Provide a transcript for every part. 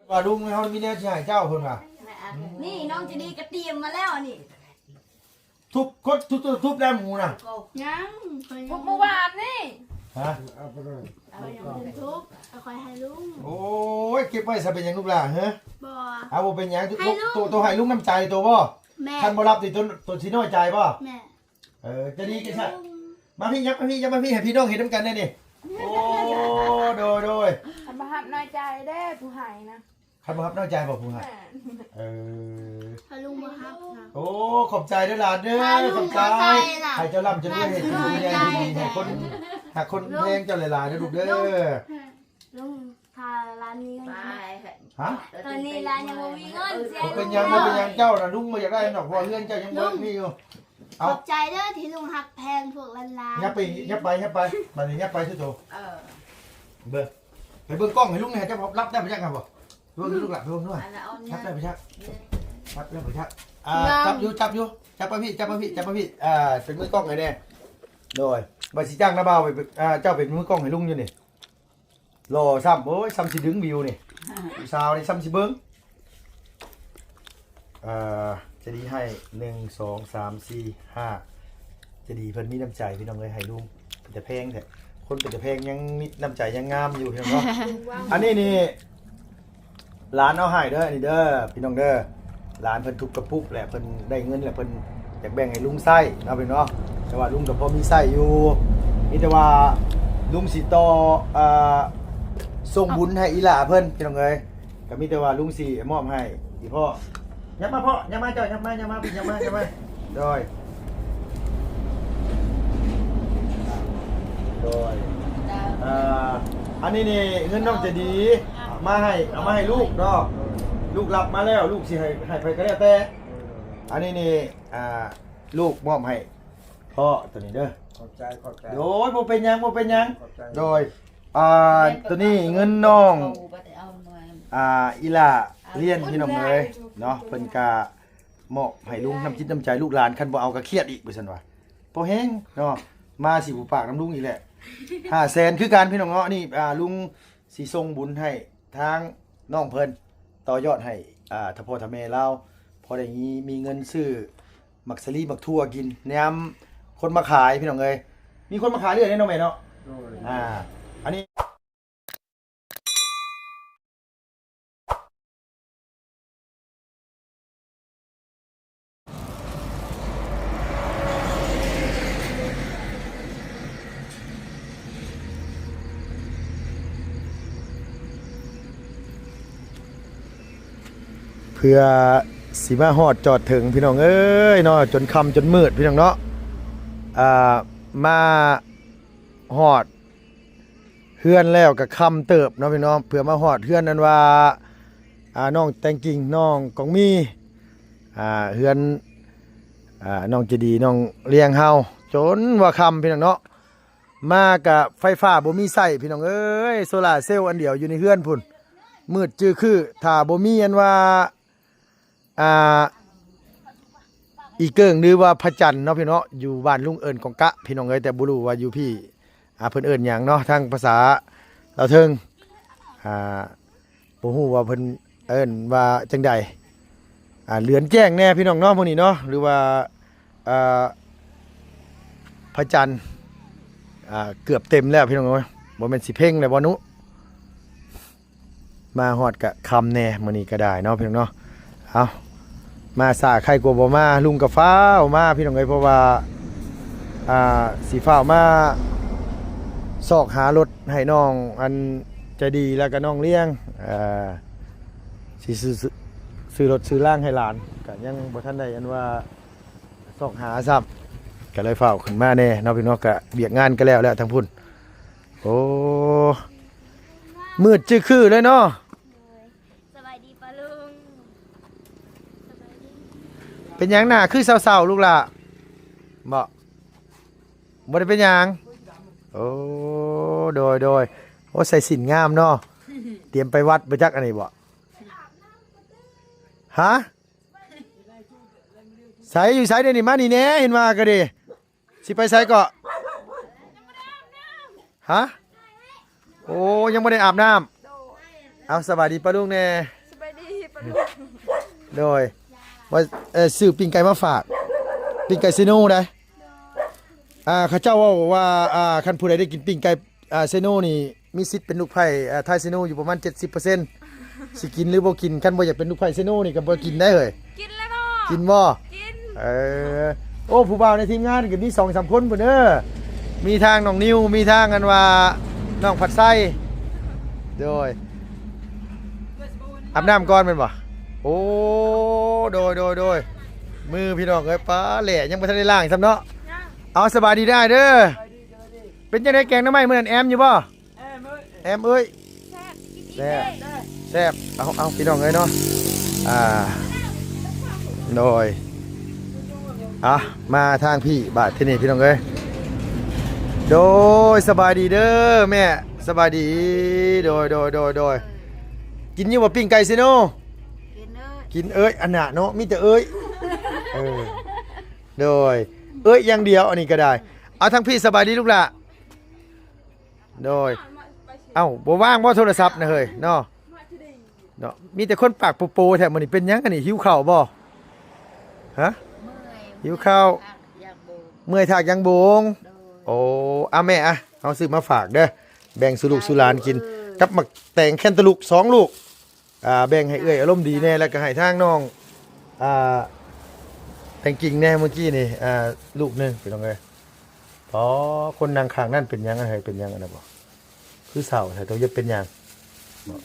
ວ່າລຸງເຮົາມີແນວຊິໃຫ້ເຈົ້າເພິ່ນວ່າ. ນີ້ນ້ອງໃຈດີກໍຕຽມມາແລ້ວນີ້. ທຸບຄົນ ທຸບ ທຸບ ທຸບແລ້ວໝູນະ. ຍັງ ທຸບມື້ວານນີ້ ຮະ. ເອົາໄປເລີຍ ເອົາຍັງບໍ່ທັນທຸບ ເອົາຂ້ອຍໃຫ້ລຸງ. ໂອ້ຍ ເກັບໄວ້ຊະ ເປັນຫຍັງລູກຫຼ້າ ເຮີ? ບໍ່ ເອົາ ບໍ່ເປັນຫຍັງ. ໃຫ້ລຸງ ໂຕ ໂຕໃຫ້ລຸງນຳໃຈໂຕບໍ່? ແມ່ນ ຄັນບໍ່ຮັບນີ້ ໂຕ ໂຕຊິນ້ອຍໃຈບໍ່? ແມ່ນ ເອີ ຈະດີກະຊະ. ມາພີ້ ຍັບມາພີ້ ຍັບມາພີ້ ໃຫ້ພີ່ນ້ອງເຫັນນຳກັນແດ່ນີ້. ໂອ້ ໂດຍ ໂດຍ ຄັນບໍ່ຮັບນ້ອຍໃຈເດ້ ຜູ້ໃຫ້ນະ. ຄັນບໍ່ຮັບນ້ອຍໃຈບໍ່ຜູ້ໃຫ້? ແມ່ນ ເອີ ຖ້າລຸງບໍ່ຮັບນະ. ໂອ້ ຂອບໃຈເດີຫຼານເດີ ຂອບໃຈ ໃຫ້ເຈົ້າລ່ຳຈະລວຍ ໃຫ້ເຈົ້າມີແຮງດີ ໃຫ້ຄົນຮັກຄົນແພງເຈົ້າຫຼາຍໆເດີລູກເດີ. ລຸງ ຖ້າຫຼານມີເງິນ ຮະ? ຕອນນີ້ຫຼານຍັງບໍ່ມີເງິນ. ບໍ່ເປັນຫຍັງ ບໍ່ເປັນຫຍັງ ເຈົ້ານະ ລຸງບໍ່ຢາກໄດ້ດອກ ເພາະວ່າເຮືອນເຈົ້າຍັງບໍ່ມີຢູ່. ເອົາ ຂອບໃຈເດີທີ່ລຸງຮັກແພງພວກຫຼານໆ. ຍັບໄປ ຍັບໄປ ຍັບໄປ ບາດນີ້ຍັບໄປຄືໂຕ. ເອີ ເບິ່ງ ໄປເບິ່ງກ້ອງໃຫ້ລຸງແດ່ ເຈົ້າຮັບໄດ້ບໍ່ຈັກຫັ້ນບໍ່? ເບິ່ງດູລູກຫຼານ ເບິ່ງດູ ຮັບໄດ້ບໍ່ຈັກ? ຮັບໄດ້ບໍ່ຈັກ? ອ່າ ຈັບຢູ່ ຈັບຢູ່ ຈັບມາພີ້ ຈັບມາພີ້ ຈັບມາພີ້. ອ່າ ເປັນມືກ້ອງໃຫ້ແດ່. ໂດຍ ວ່າຊິຈ້າງນາບ່າວໄປ ອ່າ ເຈົ້າເປັນມືກ້ອງໃຫ້ລຸງຢູ່ນີ້. ຫຼໍ່ຊ້ຳ ໂອ້ຍ ຊ້ຳຊິດຶງວິວນີ້ ຜູ້ສາວນີ້ຊ້ຳຊິເບິ່ງ. ເອີ ຈະດີໃຫ້ ໜຶ່ງ ສອງ ສາມ ສີ່ ຫ້າ ຈະດີເພິ່ນມີນ້ຳໃຈພີ່ນ້ອງເອີຍ ໃຫ້ລຸງ. ເປັນຕາແພງແທ້ ຄົນເປັນຕາແພງຍັງມີນ້ຳໃຈ ຍັງງາມຢູ່ພີ່ນ້ອງເນາະ. ອັນນີ້ນີ້ ຫຼານເອົາໃຫ້ເດີ ອັນນີ້ເດີ ພີ່ນ້ອງເດີ. ຫຼານເພິ່ນທຸບກະປຸກແຫຼະ ເພິ່ນໄດ້ເງິນແລ້ວ ເພິ່ນຢາກແບ່ງໃຫ້ລຸງໃຊ້ເນາະພີ່ນ້ອງເນາະ. ແຕ່ວ່າລຸງກໍພໍມີໃຊ້ຢູ່ ມີແຕ່ວ່າລຸງຊິຕໍ່ ອ່າ ສົ່ງບຸນໃຫ້ອີ່ຫຼ້າເພິ່ນ ພີ່ນ້ອງເອີຍ. ກໍມີແຕ່ວ່າລຸງຊິມອບໃຫ້ອີ່ພໍ່. ຍັບມາພໍ່ ຍັບມາເຈົ້າ ຍັບມາ ຍັບມາ ຍັບມາ ຍັບມາ. ໂດຍ ໂດຍ ເອີ ອັນນີ້ນີ້ເງິນນ້ອງໃຈດີ ມາໃຫ້ ເອົາມາໃຫ້ລູກເນາະ. ລູກຮັບມາແລ້ວ ລູກຊິໃຫ້ ໃຫ້ໃຜກໍແລ້ວແຕ່. ອັນນີ້ນີ້ ອ່າ ລູກມອບໃຫ້ພໍ່ໂຕນີ້ເດີ. ຂອບໃຈ ຂອບໃຈ. ໂດຍ ບໍ່ເປັນຫຍັງ ບໍ່ເປັນຫຍັງ. ຂອບໃຈ. ໂດຍ ອ່າ ໂຕນີ້ເງິນນ້ອງ ອ່າ ອີ່ຫຼ້າຮຽນ ພີ່ນ້ອງເອີຍເນາະ. ເພິ່ນກະມອບໃຫ້ລຸງ ນ້ຳຈິດນ້ຳໃຈລູກຫຼານ ຄັນບໍ່ເອົາກໍຄຽດອີກ ວ່າຊັ້ນວ່າ. ພໍແຮງເນາະ ມາຊິບໍ່ປາກນຳລຸງອີກແຫຼະ. ຫ້າແສນຄືກັນ ພີ່ນ້ອງເນາະ. ນີ້ ອ່າ ລຸງຊິສົ່ງບຸນໃຫ້ທາງນ້ອງເພິ່ນ ຕໍ່ຍອດໃຫ້ ອ່າ ຖ້າພໍ່ຖ້າແມ່ລາວ ພໍໄດ້ມີ ມີເງິນຊື້ ໝາກສາລີໝາກຖົ່ວກິນ ຍາມຄົນມາຂາຍ ພີ່ນ້ອງເອີຍ. ມີຄົນມາຂາຍເລື້ອຍເດ້ເນາະແມ່ເນາະ. ໂດຍ ອ່າ ອັນນີ້ ເພື່ອຊິມາຮອດຈອດເຖິງ ພີ່ນ້ອງເອີຍເນາະ ຈົນຄ່ຳຈົນມືດ ພີ່ນ້ອງເນາະ. ອ່າ ມາຮອດເຮືອນແລ້ວກໍຄ່ຳເຕີບເນາະ ພີ່ນ້ອງ. ເພື່ອມາຮອດເຮືອນນັ້ນວ່າ ອ່າ ນ້ອງແຕງກິ່ງ ນ້ອງກອງມີ ອ່າ ເຮືອນ ອ່າ ນ້ອງໃຈດີ ນ້ອງລ້ຽງເຮົາ ຈົນວ່າຄ່ຳ ພີ່ນ້ອງເນາະ. ມາກະໄຟຟ້າບໍ່ມີໃຊ້ ພີ່ນ້ອງເອີຍ ໂຊລາເຊວອັນດຽວຢູ່ໃນເຮືອນພຸ້ນ ມືດຈື່ຄື. ຖ້າບໍ່ມີອັນວ່າ ອ່າ ອີເກີ້ງ ຫຼືວ່າພະຈັນເນາະ ພີ່ນ້ອງເນາະ ຢູ່ບ້ານລຸງເອີ້ນກອງກະ ພີ່ນ້ອງເອີຍ. ແຕ່ບໍ່ຮູ້ວ່າຢູ່ພີ້ ອ່າ ເພິ່ນເອີ້ນຫຍັງເນາະ ທາງພາສາລາວເທິງ ອ່າ ບໍ່ຮູ້ວ່າເພິ່ນເອີ້ນວ່າຈັ່ງໃດ. ອ່າ ເຫຼືອນແຈ້ງແດ່ ພີ່ນ້ອງເນາະ ມື້ນີ້ເນາະ ຫຼືວ່າ ອ່າ ພະຈັນ ອ່າ ເກືອບເຕັມແລ້ວ ພີ່ນ້ອງເອີຍ. ບໍ່ແມ່ນຊິເພັງແລ້ວບໍ່ນຸ? ມາຮອດກະຄ່ຳແດ່ ມື້ນີ້ກໍໄດ້ເນາະ ພີ່ນ້ອງເນາະ. ເອົາ ມາຊ້າໄຄກວ່າບໍ່ມາ ລຸງກໍຟ້າວມາ ພີ່ນ້ອງເອີຍ. ເພາະວ່າ ອ່າ ຊິຟ້າວມາຊອກຫາລົດໃຫ້ນ້ອງອັນໃຈດີ ແລ້ວກໍນ້ອງລ້ຽງ ອ່າ ຊິຊື້ ຊື້ລົດຊື້ລາງໃຫ້ຫຼານ ກໍຍັງບໍ່ທັນໄດ້ອັນວ່າຊອກຫາຊ້ຳ ກໍເລີຍຟ້າວຂຶ້ນມາແດ່ເນາະ ພີ່ນ້ອງເນາະ. ກໍວຽກງານກໍແລ້ວແລ້ວທາງພຸ້ນ. ໂອ້ ມືດຈື່ຄືເລີຍເນາະ. ສະບາຍດີປ້າລຸງ. ສະບາຍດີ. ເປັນຫຍັງໜ້າຄືເສົ້າໆ ລູກຫຼ້າ? ບໍ່ ບໍ່ໄດ້ເປັນຫຍັງ. ໂອ້ ໂດຍ ໂດຍ. ໂອ້ ໃສ່ສິ້ນງາມເນາະ. ຕຽມໄປວັດບໍ່ຈັກອັນນີ້ບໍ່? ຮະ? ໃສ ຢູ່ໃສດຽວນີ້? ມານີ້ແດ່ ເຫັນວ່າກໍດີ. ຊິໄປໃສເກາະ? ຮະ? ໂອ້ ຍັງບໍ່ໄດ້ອາບນ້ຳ. ເອົາ ສະບາຍດີປ້າລຸງແດ່. ໂດຍ ວ່າ ເອີ ຊື້ປີ້ງໄກ່ມາຝາກ ປີ້ງໄກ່ເຊໂນໄດ໋. ອ່າ ເຂົາເຈົ້າເວົ້າວ່າ ອ່າ ຄັນຜູ້ໃດໄດ້ກິນປີ້ງໄກ່ ອ່າ ເຊໂນນີ້ ມີສິດເປັນລູກໃພ້ ອ່າ ທ້າຍເຊໂນຢູ່ປະມານເຈັດສິບເປີເຊັນ ຊິກິນຫຼືບໍ່ກິນ? ຄັນບໍ່ຢາກເປັນລູກໃພ້ເຊໂນນີ້ກໍບໍ່ກິນໄດ໋ເຮີ້ຍ. ກິນແລ້ວເນາະ. ກິນບໍ່? ກິນ. ເອີ ໂອ້ ຜູ້ບ່າວໃນທີມງານກໍມີສອງສາມຄົນພຸ້ນເດີ ມີທາງນ້ອງນິວ ມີທາງອັນວ່ານ້ອງພັດໄຊ. ໂດຍ ອາບນ້ຳກ່ອນແມ່ນບໍ່? ໂອ້ ໂດຍ ໂດຍ ໂດຍ ມືພີ່ນ້ອງເອີຍ ປາແຫຼ້ ຍັງບໍ່ທັນໄດ້ລ້າງຊ້ຳເນາະ. ເອົາ ສະບາຍດີເດີອ້າຍເດີ. ເປັນຈັ່ງໃດແກງໜໍ່ໄມ້ມື້ນັ້ນ ແອມຢູ່ບໍ່? ແອມເອີຍ ແຊບ ແຊບ ເອົາ ເອົາ ພີ່ນ້ອງເອີຍເນາະ ອ່າ ໂດຍ ອ່ະ ມາທາງພີ້ບາດທີນີ້ ພີ່ນ້ອງເອີຍ. ໂດຍ ສະບາຍດີເດີແມ່ ສະບາຍດີ. ໂດຍ ໂດຍ ໂດຍ ໂດຍ ກິນຢູ່ບໍ່ປີ້ງໄກ່ເຊໂນ? ກິນເອີຍ ອັນນ່າເນາະ ມີແຕ່ເອີຍ ເອີ ໂດຍ ເອີຍຢ່າງດຽວ ອັນນີ້ກໍໄດ້. ເອົາ ທາງພີ້ ສະບາຍດີລູກຫຼ້າ. ໂດຍ ເອົ້າ ບໍ່ວ່າງບໍ່ໂທລະສັບນະເຮີ້ຍເນາະ ເນາະ ມີແຕ່ຄົນປາກໂປໆແທ້ມື້ນີ້. ເປັນຫຍັງອັນນີ້ ຫິວເຂົ້າບໍ່? ຮະ ຫິວເຂົ້າ ເມື່ອຍທາກຢາງໂບງ. ໂອ້ ອາແມ່ ອະ ເຮົາຊື້ມາຝາກເດີ ແບ່ງສູ່ລູກສູ່ຫຼານກິນ ກັບໝາກແຕງແຄນຕາລູກສອງລູກ. ອ່າ ແບ່ງໃຫ້ເອື້ອຍອາລົມດີແດ່ ແລ້ວກໍໃຫ້ທາງນ້ອງ ອ່າ ແຕງກິ່ງແດ່ ມື້ກີ້ນີ້ ອ່າ ລູກໜຶ່ງ ພີ່ນ້ອງເອີຍ. ອໍ ຄົນນັ່ງຂ້າງນັ້ນເປັນຫຍັງ ເຮີ້ຍ ເປັນຫຍັງອັນນັ້ນບໍ່? ຄືເສົ້າແທ້ ໂຕຢ່າເປັນຫຍັງ ບໍ່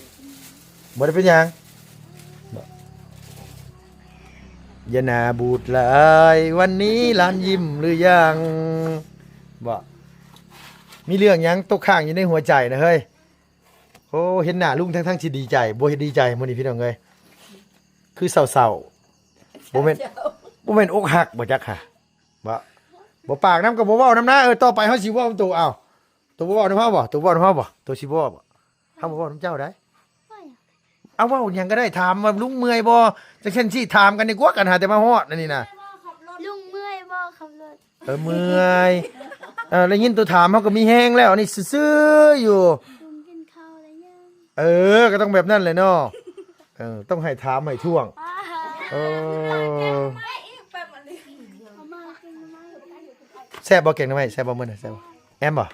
ບໍ່ໄດ້ເປັນຫຍັງ ບໍ່ ຢ່າໜ້າບູດຫຼາຍ ວັນນີ້ຫຼານຍິ້ມຫຼືຍັງ ບໍ່ ມີເລື່ອງຫຍັງຕົກຄ້າງຢູ່ໃນຫົວໃຈນະເຮີ້ຍ? ໂອ້ ເຫັນໜ້າລຸງທັງໆຊິດີໃຈ ບໍ່ເຫັນດີໃຈມື້ນີ້ ພີ່ນ້ອງເອີຍ ຄືເສົ້າໆ ບໍ່ແມ່ນ ບໍ່ແມ່ນອົກຫັກບໍ່ຈັກຫະ ບໍ່ ບໍ່ປາກນຳກໍບໍ່ເວົ້ານຳນະ. ເອີ ຕໍ່ໄປເຮົາຊິເວົ້ານຳໂຕ ເອົ້າ ໂຕບໍ່ເວົ້ານຳເຮົາບໍ່? ໂຕເວົ້ານຳເຮົາບໍ່? ໂຕຊິບໍ່ເວົ້າບໍ່? ເຮົາບໍ່ເວົ້ານຳເຈົ້າໃດ. ເອົາ ເວົ້າຫຍັງກໍໄດ້ ຖາມວ່າລຸງເມື່ອຍບໍ່? ຈັ່ງຊັ້ນຊິຖາມກັນດີກວ່າ ກັນຫາແຕ່ມາຮອດອັນນີ້ນະ. ລຸງເມື່ອຍບໍ່ຂັບລົດ? ເອີ ເມື່ອຍ. ເອີ ໄດ້ຍິນໂຕຖາມ ເຮົາກໍມີແຮງແລ້ວ ອັນນີ້ຊື່ໆຢູ່. ລຸງກິນເຂົ້າແລ້ວຍັງ? ເອີ ກໍຕ້ອງແບບນັ້ນແຫຼະເນາະ. ເອີ ຕ້ອງໃຫ້ຖາມໃຫ້ທ້ວງ. ເອີ ເອົາມາກິນໜໍ່ໄມ້. ແຊບບໍ່ແກງໜໍ່ໄມ້? ແຊບບໍ່ມື້ນັ້ນ? ແຊບບໍ່? ແອມບໍ່?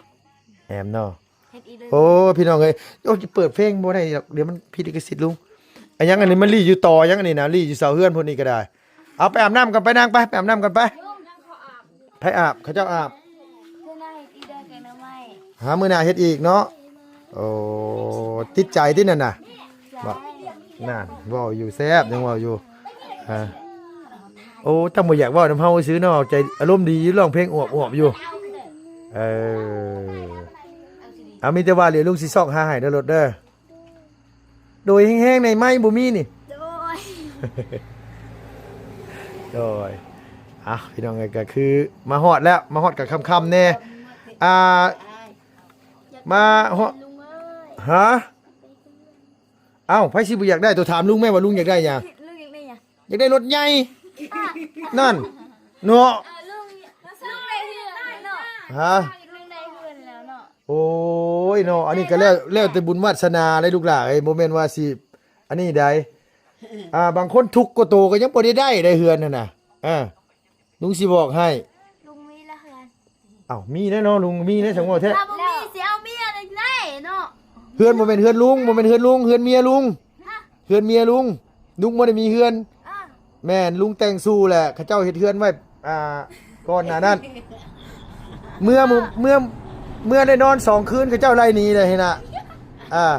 ແອມເນາະ. ເຮັດອີ່ເລີຍ. ໂອ້ ພີ່ນ້ອງເອີຍ ໂອ້ຍ ເປີດເພງບໍ່ໄດ້ດອກ ດຽວມັນຜິດລິຂະສິດລຸງ. ອັນຫຍັງອັນນີ້ ມັນລີ້ຢູ່ຕໍ່ຫຍັງອັນນີ້ນະ ລີ້ຢູ່ເສົາເຮືອນພຸ້ນນີ້ກໍໄດ້. ເອົາ ໄປອາບນ້ຳກ່ອນ ໄປນາງ ໄປ ໄປອາບນ້ຳກ່ອນ ໄປ. ໃຜອາບ? ເຂົາເຈົ້າອາບ. ມື້ໜ້າເຮັດອີກເດີ ແກງໜໍ່ໄມ້. ຫາ ມື້ໜ້າເຮັດອີກເນາະ. ໂອ້ ຕິດໃຈຕິນັ້ນນະ. ບໍ່ ນັ້ນ ເວົ້າຢູ່ ແຊບ ຍັງເວົ້າຢູ່. ອ່າ ໂອ້ ຕັ້ງບໍ່ຢາກເວົ້ານຳເຮົາຊື່ເນາະ ໃຈອາລົມດີຢູ່ ຮ້ອງເພງອວບໆຢູ່. ເອີ ເອົາ ມີແຕ່ວ່າດຽວລຸງຊິຊອກຫາໃຫ້ເດີລົດເດີ. ໂດຍ ແຮງໆ ໃນໄມ້ບໍ່ມີນີ້. ໂດຍ ໂດຍ. ອ່ະ ພີ່ນ້ອງເອີຍ ກໍຄືມາຮອດແລ້ວ ມາຮອດກໍຄ່ຳໆແດ່. ອ່າ ມາຮອດ ຮະ? ອ້າວ ໃຜຊິບໍ່ຢາກໄດ້? ໂຕຖາມລຸງແມ່ວ່າລຸງຢາກໄດ້ຫຍັງ? ລຸງຢາກໄດ້ຫຍັງ? ຢາກໄດ້ລົດໃຫຍ່. ອ່າ ນັ້ນເນາະ. ເອີ ລຸງ ລຸງໄດ້ເຮືອນແລ້ວເນາະ. ຮະ? ລຸງໄດ້ເຮືອນແລ້ວເນາະ. ໂອ້ຍເນາະ ອັນນີ້ກໍແລ້ວ ແລ້ວແຕ່ບຸນວາດສະໜາເດ້ລູກຫຼ້າເອີຍ ບໍ່ແມ່ນວ່າຊິອັນນີ້ໃດ. ອ່າ ບາງຄົນທຸກກວ່າໂຕກໍຍັງບໍ່ໄດ້ໄດ້ເຮືອນຫັ້ນນະ. ອ່າ ລຸງຊິບອກໃຫ້ ລຸງມີລະເຮືອນ. ເອົ້າ ມີແລ້ວເນາະ ລຸງມີແລ້ວ ຈັ່ງເວົ້າແທ້. ຖ້າບໍ່ມີຊິເອົາເມຍໄດ້ເນາະ. ເຮືອນບໍ່ແມ່ນເຮືອນລຸງ ບໍ່ແມ່ນເຮືອນລຸງ ເຮືອນເມຍລຸງ. ຮະ? ເຮືອນເມຍລຸງ ລຸງບໍ່ໄດ້ມີເຮືອນ. ອ່າ ແມ່ນ ລຸງແຕ່ງຊູ້ແຫຼະ ເຂົາເຈົ້າເຮັດເຮືອນໄວ້ ອ່າ ກ່ອນໜ້ານັ້ນ. ເມື່ອ ເມື່ອ ເມື່ອໄດ້ນອນສອງຄືນ ເຂົາເຈົ້າໄລ່ໜີເດ້ຫັ້ນນະ. ອ່າ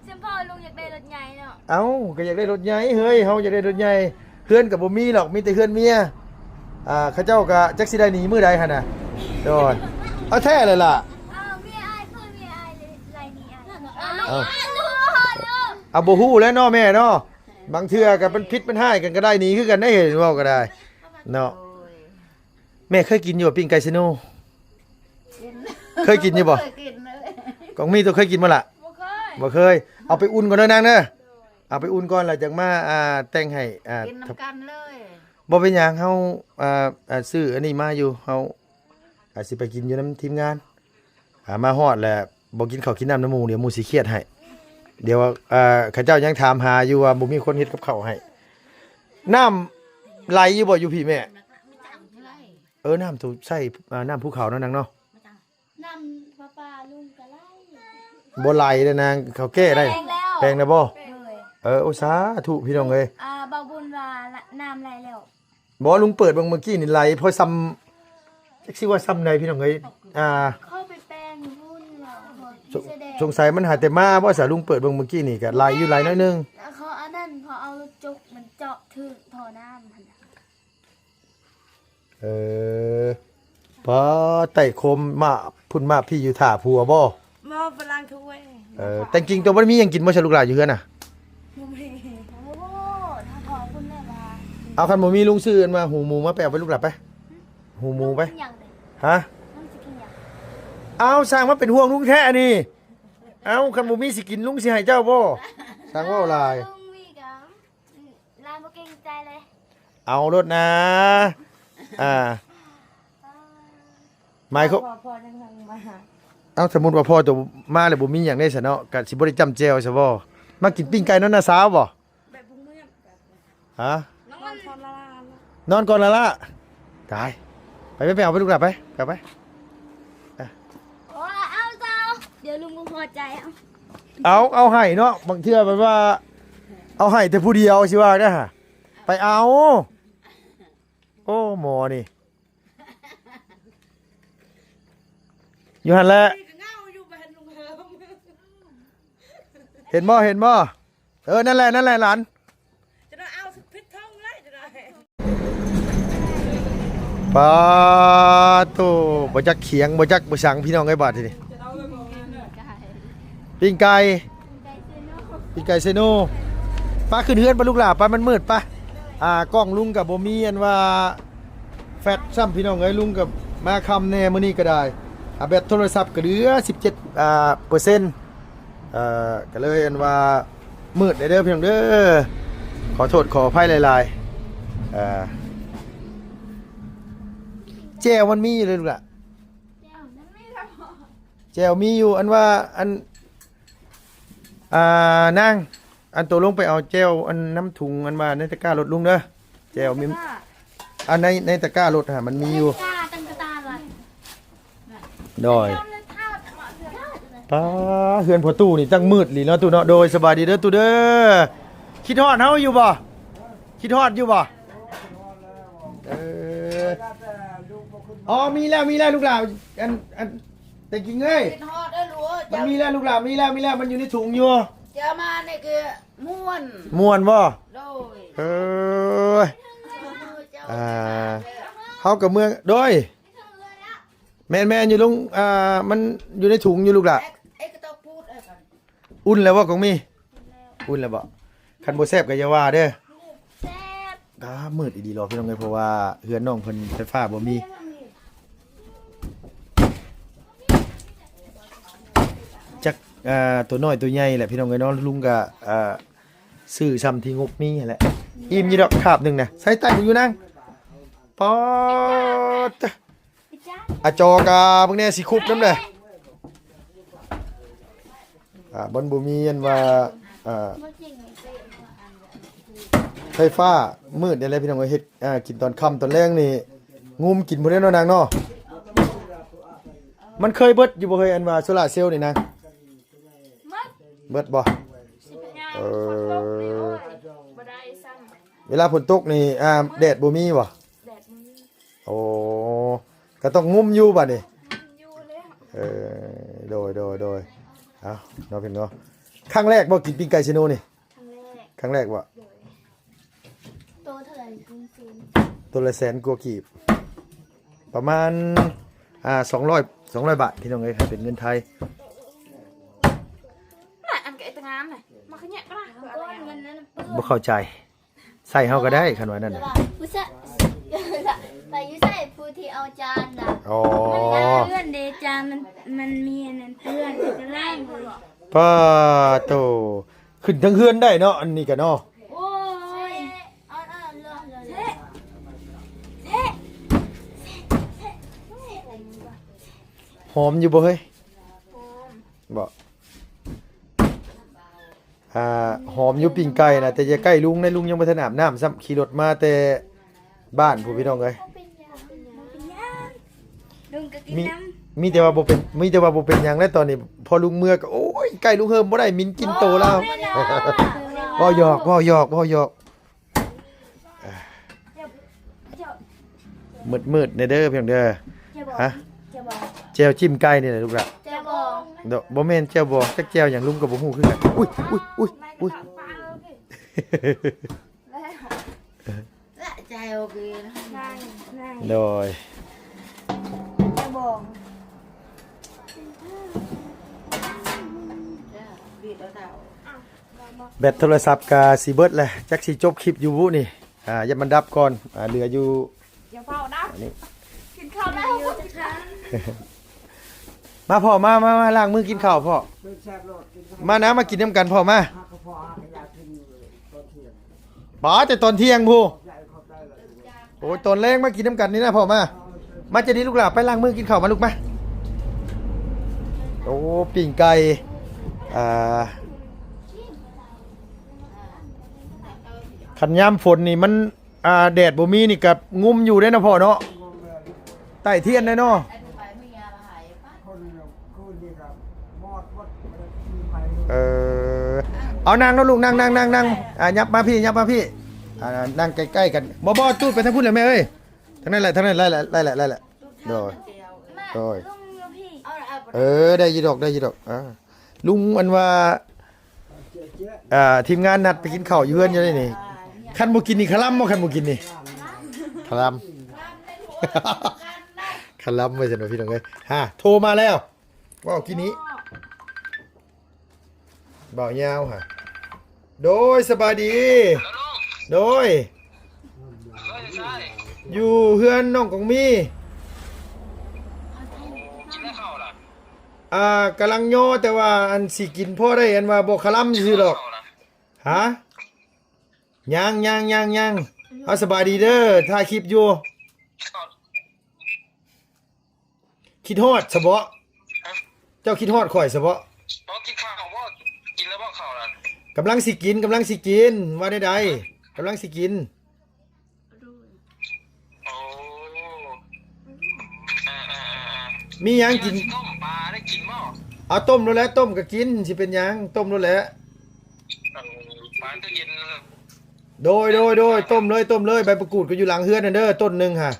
ສຳພໍລຸງຢາກໄດ້ລົດໃຫຍ່ເນາະ. ເອົ້າ ກໍຢາກໄດ້ລົດໃຫຍ່ເຮີ້ຍ ເຮົາຢາກໄດ້ລົດໃຫຍ່. ເຮືອນກໍບໍ່ມີດອກ ມີແຕ່ເຮືອນເມຍ. ອ່າ ເຂົາເຈົ້າກໍຈັກຊິໄດ້ໜີມື້ໃດຫັ້ນນະ. ໂດຍ ເອົາແທ້ເລີຍລະ. ເອົາ ເມຍອ້າຍ ເພື່ອນເມຍອ້າຍໄລ່ໜີອ້າຍ. ເອົາ ເອົາ ບໍ່ຮູ້ແລ້ວເນາະແມ່ເນາະ. ບາງເທື່ອກໍເປັນພິດເປັນຮ້າຍກັນກໍໄດ້ ໜີຄືກັນໄດ້ ເຫັນເວົ້າກໍໄດ້ເນາະ. ໂດຍ ແມ່ເຄີຍກິນຢູ່ບໍ່ ປີ້ງໄກ່ເຊໂນ? ກິນ. ເຄີຍກິນຢູ່ບໍ່? ບໍ່ເຄີຍກິນເລີຍ. ກອງມີໂຕເຄີຍກິນບໍ່ລະ? ບໍ່ເຄີຍ. ບໍ່ເຄີຍ. ເອົາໄປອຸ່ນກ່ອນເດີນາງເດີ. ໂດຍ ເອົາໄປອຸ່ນກ່ອນ ແລ້ວຈັ່ງມາ ອ່າ ແຕ່ງໃຫ້ ອ່າ ກິນນຳກັນເລີຍ. ບໍ່ເປັນຫຍັງ ເຮົາ ອ່າ ອ່າ ຊື້ອັນນີ້ມາຢູ່ ເຮົາ ອ່າ ຊິໄປກິນຢູ່ນຳທີມງານ. ອ່າ ມາຮອດແລ້ວບໍ່ກິນເຂົ້າກິນນ້ຳນຳໝູ່ ດຽວໝູ່ຊິຄຽດໃຫ້. ດຽວ ເອີ ເຂົາເຈົ້າຍັງຖາມຫາຢູ່ວ່າບໍ່ມີຄົນເຮັດກັບເຂົ້າໃຫ້. ນ້ຳໄຫຼຢູ່ບໍ່ຢູ່ພີ້ແມ່? ເອີ ນ້ຳຕົວໃສ່ ເອີ ນ້ຳພູເຂົາເນາະນາງເນາະ. ນ້ຳປະປາລຸງກໍໄຫຼ. ບໍ່ໄຫຼເດ້ນາງ ເຂົາແກ້ໄດ້. ແປງແລ້ວ ແປງແລ້ວບໍ່? ໂດຍ. ເອີ ໂອ້ ສາທຸ ພີ່ນ້ອງເອີຍ. ອ່າ ບ່າວບຸນວ່ານ້ຳໄຫຼແລ້ວ. ບໍ່ ລຸງເປີດເບິ່ງເມື່ອກີ້ນີ້ໄຫຼພໍສ່ຳ ຈັກຊິວ່າສ່ຳໃດ ພີ່ນ້ອງເອີຍ. ອ່າ ເຂົ້າໄປແປງຢູ່ພຸ້ນແລ້ວ. ສົງ ສົງໄສມັນຫາແຕ່ມາບໍ່ສະ? ລຸງເປີດເບິ່ງເມື່ອກີ້ນີ້ກໍໄຫຼຢູ່ ໄຫຼໜ້ອຍໜຶ່ງ. ເຂົາອັນນັ້ນ ເຂົາເອົາລົດຈົກມັນເຈາະຖືກທໍ່ນ້ຳຫັ້ນນະ. ເອີ ປ້າ ໄຕ້ໂຄມມາພຸ້ນມາພີ້ຢູ່ຖ້າຜົວບໍ່? ບໍ່ ຝຣັ່ງຖ້ວຍ. ເອີ ແຕ່ງກິນຕົວບໍ່ໄດ້ມີຫຍັງກິນບໍ່ຊະລູກຫຼານຢູ່ເຮືອນນະ? ບໍ່ມີ. ໂອ້ ຖ້າພໍພຸ້ນແມ່ວ່າ. ເອົາ ຄັນບໍ່ມີ ລຸງຊື້ອັນວ່າຫູໝູມາ ໄປເອົາໄປລູກຫຼານໄປ. ຫູໝູໄປ. ຫະ? ເອົາ ຊ່າງມາເປັນຫ່ວງລຸງແທ້ອັນນີ້. ເອົາ ຄັນບໍ່ມີຊິກິນ ລຸງຊິໃຫ້ເຈົ້າບໍ່? ຊ່າງເວົ້າຫຼາຍ. ລຸງມີກະ ຫຼານບໍ່ເກງໃຈເລີຍ. ເອົາໂລດນາ. ອ່າ ໝາຍຄວາມ ເອົາ ສົມມຸດວ່າພໍ່ໂຕມາແລ້ວບໍ່ມີຫຍັງເດ້ຊະເນາະ ກະຊິບໍ່ໄດ້ຈ້ຳແຈ່ວຊະບໍ່? ມາກິນປີ້ງໄກ່ນຳນ້າສາວບໍ່? ແບບບໍ່ເມື່ອຍ. ຮະ? ນອນກ່ອນລະລະ. ນອນກ່ອນລະລະ. ຕາຍ. ໄປ ໄປ ໄປເອົາໄປລູກຫຼານ ໄປ ໄປ ໄປ. ໂອ້ຍ ເອົາເຈົ້າ ດຽວລຸງບໍ່ພໍໃຈ. ເອົາ ເອົາໃຫ້ເນາະ ບາງເທື່ອແບບວ່າເອົາໃຫ້ແຕ່ຜູ້ດຽວ ຊິວ່າໄດ້ຫະ. ໄປເອົາ. ໂອ້ ໝໍນີ້ ຢູ່ຫັ້ນແຫຼະ. ເຫັນບໍ່ ເຫັນບໍ່? ເອີ ນັ້ນແຫຼະ ນັ້ນແຫຼະຫຼານ. ປາໂຕ ບໍ່ຈັກຂຽງ ບໍ່ຈັກບໍ່ສັງ ພີ່ນ້ອງເອີຍ ບາດທີນີ້. ປີ້ງໄກ່ ປີ້ງໄກ່ເຊໂນ. ປະ ຂຶ້ນເຮືອນປະລູກຫຼານ ປະ ມັນມືດ ປະ. ອ່າ ກ້ອງລຸງກໍບໍ່ມີອັນວ່າແຟລັດຊ້ຳ ພີ່ນ້ອງເອີຍ. ລຸງກໍມາຄ່ຳແດ່ມື້ນີ້ກໍໄດ້. ອ່າ ແບັດໂທລະສັບກໍເຫຼືອສິບເຈັດ ອ່າ ເປີເຊັນ. ເອີ ກໍເລີຍອັນວ່າມືດແດ່ເດີ ພີ່ນ້ອງເດີ ຂໍໂທດຂໍອະໄພຫຼາຍໆ. ເອີ ແຈ່ວມັນມີຢູ່ເລີຍລູກຫຼານ. ແຈ່ວມີຢູ່ ອັນວ່າ ອັນ ອ່າ ນາງ ອັນໂຕລົງໄປເອົາແຈ່ວ ອັນ ນຳຖົງ ອັນວ່າໃນຕະກ້າລົດລຸງເດີ. ແຈ່ວມີ ອັນໃນ ໃນຕະກ້າລົດຫັ້ນ ມັນມີຢູ່. ໂດຍ. ປາ ເຮືອນພໍ່ຕູ້ນີ້ຕັ້ງມືດອີ່ຫຼີເນາະຕູ້ເນາະ. ໂດຍ ສະບາຍດີເດີຕູ້ເດີ. ຄິດຮອດເຮົາຢູ່ບໍ່? ຄິດຮອດຢູ່ບໍ່? ເອີ ອໍ ມີແລ້ວ ມີແລ້ວລູກຫຼານ. ອັນ ອັນ ແຕ່ກິງເອີຍ ຄິດຮອດເດີລູກເອີຍ. ມັນມີແລ້ວລູກຫຼານ ມີແລ້ວ ມີແລ້ວ ມັນຢູ່ໃນຖົງຢູ່. ເຈົ້າມານີ້ຄືມ່ວນ ມ່ວນບໍ່? ໂດຍ. ເອີຍ ອ່າ ເຮົາກໍເມືອງ ໂດຍ ແມ່ນໆ ຢູ່ລຸງ ອ່າ ມັນຢູ່ໃນຖົງຢູ່ລູກຫຼານ. ເອັກ ເອັກກໍຕ້ອງພູດເອີຍ. ອຸ່ນແລ້ວບໍ່ກອງມີ? ອຸ່ນແລ້ວບໍ່? ຄັນບໍ່ແຊບກໍຢ່າວ່າເດີ. ແຊບ. ອ່າ ມືດອີ່ຫຼີຫຼໍ ພີ່ນ້ອງເອີຍ ເພາະວ່າເຮືອນນ້ອງເພິ່ນໄຟຟ້າບໍ່ມີ. ຈັກ ອ່າ ໂຕນ້ອຍໂຕໃຫຍ່ແຫຼະ ພີ່ນ້ອງເອີຍເນາະ. ລຸງກໍ ອ່າ ຊື້ຊ່ຳທີ່ງົບມີຫັ້ນແຫຼະ. ອີ່ມຢູ່ດອກຄາບໜຶ່ງນະ. ໃສ່ໃຕ້ເບິ່ງຢູ່ນາງ. ປາດ ອາ ຈໍກະເບິ່ງແດ່ ຊິຄຸບນຳແດ່. ອ່າ ມັນບໍ່ມີອັນວ່າ ອ່າ ໄຟຟ້າ ມືດນີ້ແຫຼະ ພີ່ນ້ອງເອີຍ. ເຮັດ ອ່າ ກິນຕອນຄ່ຳຕອນແລງນີ້ ງຸມກິນພຸ້ນແຫຼະເນາະນາງເນາະ. ມັນເຄີຍເບິດຢູ່ບໍ່ເຮີຍ ອັນວ່າໂຊລາເຊວນີ້ນາງ? ເບິດ. ເບິດບໍ່? ເອີ ເວລາຝົນຕົກນີ້ ອ່າ ແດດບໍ່ມີບໍ່? ແດດບໍ່ມີ. ໂອ້ ກໍຕ້ອງງຸມຢູ່ບາດນີ້. ງຸມຢູ່ແລ້ວ. ເອີ ໂດຍ ໂດຍ ໂດຍ. ເອົາເນາະ ພີ່ນ້ອງເນາະ. ຄັ້ງແລກບໍ່ກິນປີ້ງໄກ່ເຊໂນນີ້? ຄັ້ງແລກ. ຄັ້ງແລກບໍ່? ໂດຍ. ໂຕເທົ່າໃດ? ໂຕລະແສນກວ່າກີບ ປະມານ ອ່າ ສອງຮ້ອຍ ສອງຮ້ອຍບາດ ພີ່ນ້ອງເອີຍ ເປັນເງິນໄທ. ອັນກະເອດງາມນະ ມາຂະແຍະປະ ບໍ່ເຂົ້າໃຈ. ໃສ່ເຮົາກໍໄດ້ ຄັນວ່ານັ້ນນະ. ຜູ້ຊະ ໄປຢູ່ໃສ ຜູ້ທີ່ເອົາຈານນະ? ອໍ ເປື້ອນເດ ຈານມັນ ມັນມີອັນນັ້ນເປື້ອນ ກໍລ້າງເລີຍ. ປາໂຕ ຂຶ້ນເທິງເຮືອນໄດ້ເນາະ ອັນນີ້ກະເນາະ. ໂອ້ຍ ຫອມຢູ່ບໍ່ເຮີຍ? ຫອມ ບໍ່? ອ່າ ຫອມຢູ່ປີ້ງໄກ່ນະ ແຕ່ຢ່າໃກ້ລຸງນະ ລຸງຍັງບໍ່ທັນອາບນ້ຳຊ້ຳ ຂີ່ລົດມາແຕ່ບ້ານພຸ້ນ ພີ່ນ້ອງເອີຍ. ບໍ່ເປັນຫຍັງ ບໍ່ເປັນຫຍັງ ລຸງກໍກິນ ມີ ນຳ ມີແຕ່ວ່າບໍ່ເປັນ ມີແຕ່ວ່າບໍ່ເປັນຫຍັງແຫຼະຕອນນີ້ ພໍລຸງເມືອກໍ ໂອ້ຍ ໃກ້ລຸງເຮີມບໍ່ໄດ້ ໝິ່ນກິ່ນໂຕລາວ. ບໍ່ໄດ້ ເວົ້າຫຍອກ ເວົ້າຫຍອກ ເວົ້າຫຍອກ. ມືດໆແດ່ເດີ ພີ່ນ້ອງເດີ. ແຈ່ວບອງ ຮະ? ແຈ່ວບອງ ແຈ່ວຈິ້ມໄກ່ນີ້ແຫຼະລູກຫຼານ. ແຈ່ວບອງ ໂດ ບໍ່ແມ່ນແຈ່ວບອງ ຈັກແຈ່ວຫຍັງ ລຸງກໍບໍ່ຮູ້ຄືກັນ. ອຸ້ຍ ອຸ້ຍ ອຸ້ຍ ອຸ້ຍ ແລະ ແຈ່ວກິນ ໂດຍ ແຈ່ວບອງ. ແບັດໂທລະສັບກະຊິເບິດແຫຼະ ຈັກຊິຈົບຄລິບຢູ່ບຸນີ້. ອ່າ ຢ່າມັນດັບກ່ອນ ອ່າ ເຫຼືອຢູ່ ຢ່າເຝົ້າດັບ ອັນນີ້ ກິນເຂົ້າແລ້ວ. ມາພໍ່ ມາ ມາ ມາ ລ້າງມືກິນເຂົ້າພໍ່. ມານະ ມາກິນນຳກັນພໍ່ ມາ. ປາ ແຕ່ຕອນທ່ຽງພຸ້ນ. ໂອ້ຍ ຕອນແລງມາກິນນຳກັນນີ້ນະພໍ່ ມາ ມາ ໃຈດີລູກຫຼານ ໄປລ້າງມືກິນເຂົ້າມາລູກມາ. ໂອ້ ປີ້ງໄກ່ ອ່າ ຄັນຍາມຝົນນີ້ມັນ ອ່າ ແດດບໍ່ມີນີ້ກໍງຸ່ມຢູ່ເດ້ເນາະພໍ່ເນາະ ໃຕ້ທຽນເດ້ເນາະ. ເອີ ເອົານັ່ງເນາະລູກ ນັ່ງ ນັ່ງ ນັ່ງ ນັ່ງ. ອ່າ ຫຍັບມາພີ້ ຫຍັບມາພີ້. ອ່າ ນັ່ງໃກ້ໆກັນ. ບໍ່ ບໍ່ ຕູດໄປທາງພຸ້ນແຫຼະແມ່ເອີຍ. ທາງນັ້ນແຫຼະ ທາງນັ້ນ ໄລ່ໆ ໄລ່ໆ ໄລ່ໆ ໄລ່ໆ. ໂດຍ ໂດຍ ເອີ ໄດ້ຢູ່ດອກ ໄດ້ຢູ່ດອກ. ອ່າ ລຸງ ອັນວ່າ ອ່າ ທີມງານນັດໄປກິນເຂົ້າຢູ່ເຮືອນຢູ່ເດ້ນີ້. ຄັນບໍ່ກິນນີ້ຄະລຳບໍ່ ຄັນບໍ່ກິນນີ້ ຄະລຳ ຄະລຳວ່າຊັ້ນເນາະ ພີ່ນ້ອງເອີຍ. ຮາ ໂທມາແລ້ວ ເວົ້າກີ້ນີ້ ບ່າວຍາວຫາ. ໂດຍ ສະບາຍດີ. ໂດຍ ຢູ່ເຮືອນນ້ອງກອງມີ. ອ່າ ກຳລັງຍໍ ແຕ່ວ່າອັນຊິກິນພໍໄດ້ ອັນວ່າບໍ່ຄະລຳຊື່ໆດອກ. ຮະ? ຍັງໆໆໆ. ເອົາ ສະບາຍດີເດີ ຖ່າຍຄລິບຢູ່. ຄິດຮອດຊະເບາະ? ຮະ? ເຈົ້າຄິດຮອດຂ້ອຍຊະເບາະ? ບໍ່ກິນເຂົ້າບໍ່? ກິນແລ້ວບໍ່ເຂົ້ານະ? ກຳລັງຊິກິນ ກຳລັງຊິກິນ. ວ່າແນວໃດ? ກຳລັງຊິກິນ. ໂອ້ ເອີໆໆໆ. ມີຫຍັງກິນ? ຕົ້ມປາໄດ້ກິນບໍ່? ເອົາ ຕົ້ມໂລດແຫຼະ ຕົ້ມກໍກິນ ຊິເປັນຫຍັງ ຕົ້ມໂລດແຫຼະ. ເອີ ປານຕູ້ເຢັນ. ໂດຍໆໆ ຕົ້ມເລີຍ ຕົ້ມເລີຍ. ໃບປະກູດກໍຢູ່ຫຼັງເຮືອນຫັ້ນເດີ ຕົ້ນໜຶ່ງຫາ.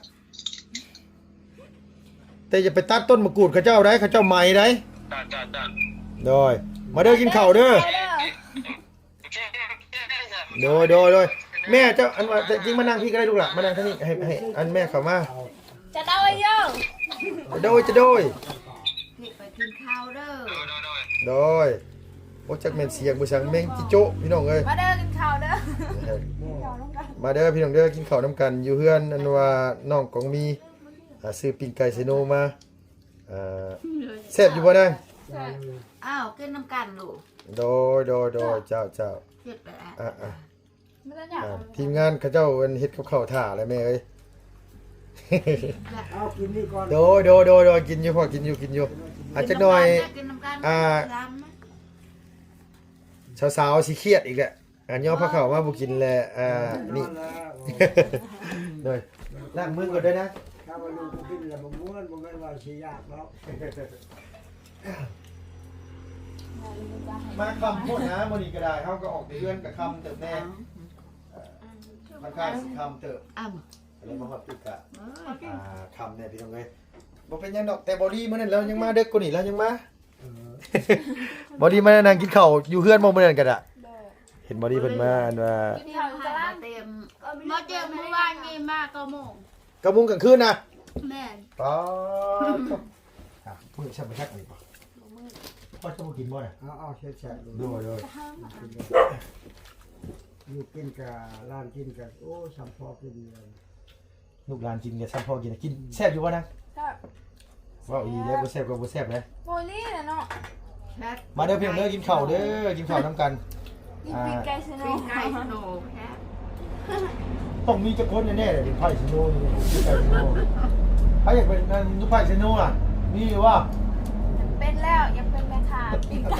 ແຕ່ຢ່າໄປຕັດຕົ້ນມະກູດເຂົາເຈົ້າໃດ໋ ເຂົາເຈົ້າໄໝໃດ໋. ຈ້າໆໆ. ໂດຍ ມາເດີ ກິນເຂົ້າເດີ. ໂດຍໆໆ. ແມ່ເຈົ້າ ອັນວ່າ ຈິງມານັ່ງພີ້ກໍໄດ້ລູກຫຼານ ມານັ່ງທາງນີ້ ໃຫ້ ໃຫ້ອັນແມ່ເຂົ້າມາ. ຈະໂດຍໂຍ ຈະໂດຍ ຈະໂດຍ. ນີ້ໄປກິນເຂົ້າເດີ. ໂດຍ. ໂອ້ ຈັກແມ່ນສຽງຜູ້ສັງ ແມງຈິໂຈະ ພີ່ນ້ອງເອີຍ. ມາເດີ ກິນເຂົ້າເດີ. ມາເດີ ພີ່ນ້ອງເດີ ກິນເຂົ້ານຳກັນຢູ່ເຮືອນ ອັນວ່ານ້ອງກອງມີ ອ່າ ຊື້ປີ້ງໄກ່ໄຊໂນມາ. ອ່າ ແຊບຢູ່ບໍ່ນາງ? ແຊບ. ອ້າວ ກິນນຳກັນລູກ. ໂດຍ ໂດຍ ໂດຍ ເຈົ້າ ເຈົ້າ ເຈົ້າ. ເຮັດໄປ ອ່າ ອ່າ ອ່າ ທີມງານເຂົາເຈົ້າເຮັດກັບເຂົ້າຖ້າແລ້ວແມ່ເອີຍ. ເອົາກິນນີ້ກ່ອນ. ໂດຍ ໂດຍ ໂດຍ ໂດຍ. ກິນຢູ່ພໍ່ ກິນຢູ່ ກິນຢູ່. ອ່າ ຈັກໜ່ອຍ ກິນນຳກັນ ອ່າ ກິນນຳກັນ. ສາວໆຊິຄຽດອີກແຫຼະ ອ່າ ຍໍພາເຂົ້າມາບໍ່ກິນແຫຼະ. ອ່າ ນີ້ ໂດຍ ລ້າງມືກ່ອນເດີນາງ. ຖ້າວ່າລູກບໍ່ກິນແລ້ວບໍ່ມ່ວນ ບໍ່ແມ່ນວ່າຊິຢາກດອກ. ມາຄ່ຳໂພດນະ ມື້ນີ້ກໍໄດ້ ເຮົາກໍອອກແຕ່ເຮືອນກໍຄ່ຳເຕີບແດ່. ເອີ ຂ້ອນຂ້າງຊິຄ່ຳເຕີບ ກໍເລີຍມາຮອດປີກະ ອ່າ ຄ່ຳແດ່ ພີ່ນ້ອງເອີຍ. ບໍ່ເປັນຫຍັງດອກ ແຕ່ບໍດີ້ມື້ນັ້ນລາວຍັງມາເດິກກວ່ານີ້ ລາວຍັງມາ. ເອີ ບໍດີ້ມານັ່ງກິນເຂົ້າຢູ່ເຮືອນບໍ່ມື້ນັ້ນກໍໄດ້. ໂດຍ. ເຫັນບໍດີ້ເພິ່ນມາ ອັນວ່າ ກິນເຂົ້າຢູ່ຕະຫຼາດ. ມາເຈີມື້ວານນີ້ມາເກົ້າໂມງ ເກົ້າໂມງກາງຄືນນະ. ແມ່ນ. ປາດໂທ້ ອ່ະ ມື້ແຊບບໍ່ແຊບອັນນີ້ບໍ່? ພໍ່ຈະບໍ່ກິນບໍ່ນະ? ເອົາໆ ແຊບໆ. ໂດຍໆ. ລູກກິນກະ ຫຼານກິນກະ ໂອ້ ຊ່ຳພໍ່ກິນ. ລູກຫຼານກິນກໍຊ່ຳພໍ່ກິນ ກິນແຊບຢູ່ບໍ່ນາງ? ແຊບ. ເວົ້າອີ່ຫຼີແລ້ວ ບໍ່ແຊບກໍບໍ່ແຊບແຫຼະ. ບໍ່ລີ້ແຫຼະເນາະ. ແຊບ. ມາເດີພີ່ນ້ອງເດີ ກິນເຂົ້າເດີ ກິນເຂົ້ານຳກັນ. ກິນປີກໄກ່ໄຊໂນ ອ່າ ປີກໄກ່ໄຊໂນແຊບ. ຕ້ອງມີຈັກຄົນແນ່ໆ ເປັນໄຜ່ໄຊໂນນີ້ ປີກໄກ່ໄຊໂນ. ໃຜຢາກເປັນ ເປັນໄຜ່ໄຊໂນລະ ມີຢູ່ບໍ່? ເປັນແລ້ວ ຢາກເປັນແມ່ຄ້າປີກໄກ່.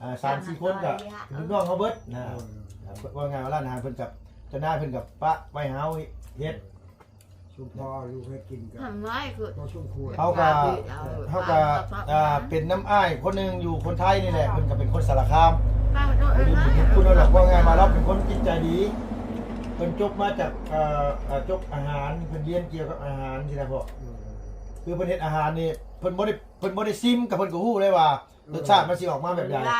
ອ່າ ສາມສີ່ຄົນກໍເປັນລູກນ້ອງເຮົາເບິດນະ. ເອີ ເວົ້າງ່າຍວ່າຮ້ານອາຫານເພິ່ນກັບເຈົ້ານາຍເພິ່ນກໍປະໄວ້ໃຫ້ເຮົາເຮັດ ຊຸມພໍຢູ່ເຮັດກິນກໍ ທຳໄມຄື ພໍສົມຄວນ ເຮົາກໍ ເຮົາກໍ ອ່າ ເປັນນຳອ້າຍຄົນໜຶ່ງຢູ່ຄົນໄທນີ້ແຫຼະ ເພິ່ນກໍເປັນຄົນສາລະຄາມ ຢູ່ພຸ້ນແຫຼະ. ເວົ້າງ່າຍວ່າລາວເປັນຄົນຈິດໃຈດີ ເພິ່ນຈົບມາຈາກ ເອີ ເອີ ຈົບອາຫານ ເພິ່ນຮຽນກ່ຽວກັບອາຫານຊີ້ນະພໍ່. ເອີ ຄືເພິ່ນເຮັດອາຫານນີ້ ເພິ່ນບໍ່ໄດ້ ເພິ່ນບໍ່ໄດ້ຊິມ ກໍເພິ່ນກໍຮູ້ເລີຍວ່າ ເອີ ລົດຊາດມັນຊິອອກມາແບບໃດ.